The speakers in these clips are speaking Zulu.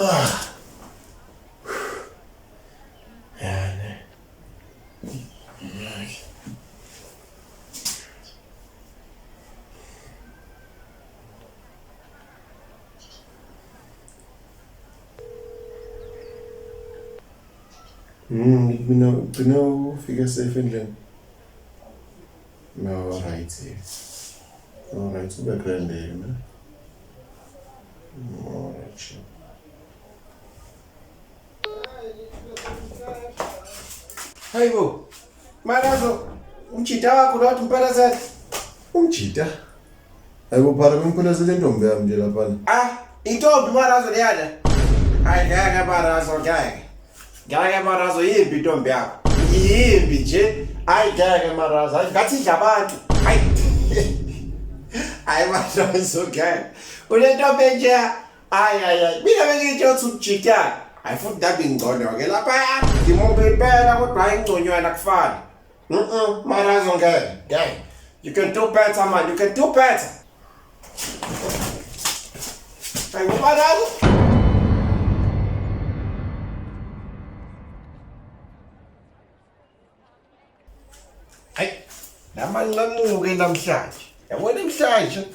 Ah. Yani. Mina ugcine ufike safe endlini. No, right. All right, ube grand ne? All right. Hayibo. Marazo, umjita wakho lo wathi umpelezele. Umjita? Hayibo phara bengiphelezele intombi yami nje laphana. Ah, intombi Marazo leyana. Hayi ngeke Marazo ngeke. Ngeke Marazo yimbi intombi yakho. Yimbi nje. Hayi ngeke Marazo, hayi ngathi idla abantu. Hayi. Hayi Marazo ngeke. Unentombi enje. Hayi hayi hayi. Mina bengitsho ukuthi umjita. Hayi futhi ndabe ngcono ke lapha. Ngimuphi impela kodwa hayi ngconywana kufana. Marazo ngeke. Ngeke. You can do better man, you can do better. Hayi Marazo. Hayi, namanqamuke namhlanje. Yabona namhlanje.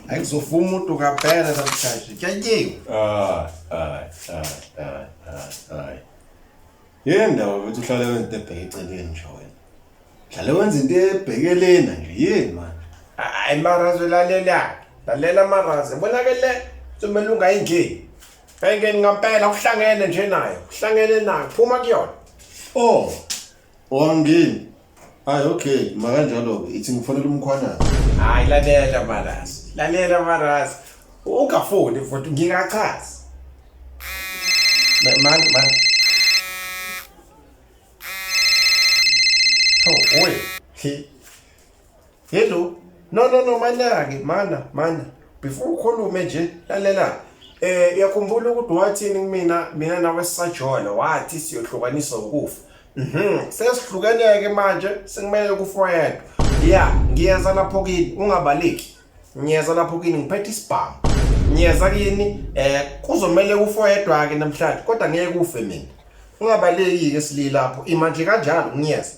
Hayi kuzofa umuntu kampela namhlanje. Kuyanyiwa. Ay ay ay ay ay ay. Yini ndaba ukuthi uhlale wenza into ebheke eceleni nje wena? Hlale wenza into ebheke lena nje yini manje? Hayi Marazo lalela. Lalela Marazo. Yabona ke le kumele ungayingeni. Ayingeni ngampela uhlangene nje nayo. Uhlangene nayo. Phuma kuyona. Oh. Wangeni. Hayi okay, makanjalo ke ithi ngifonela umkhwanazi. Hayi lalela Marazo. Lalela Marazo. Ungafuni futhi ngingachazi. Man man. Oh, oi. He. Hello. No no no mana-ke mana mana. Before ukhulume nje lalela. Eh uyakhumbula ukuthi wathini kumina mina nawe sisajola wathi siyohlukaniswa ukufa. Sesihlukeneke manje sekumele kufa oyedwa. Yeah, ngiyeza lapho kini ungabaleki. Ngiyeza lapho kini ngiphethe isibhamu. Ngiyeza kini kuzomele kufe oyedwa ke namhlanje kodwa ngeke kufe mina. Ungabaleki ke sili lapho ima nje kanjalo ngiyeza.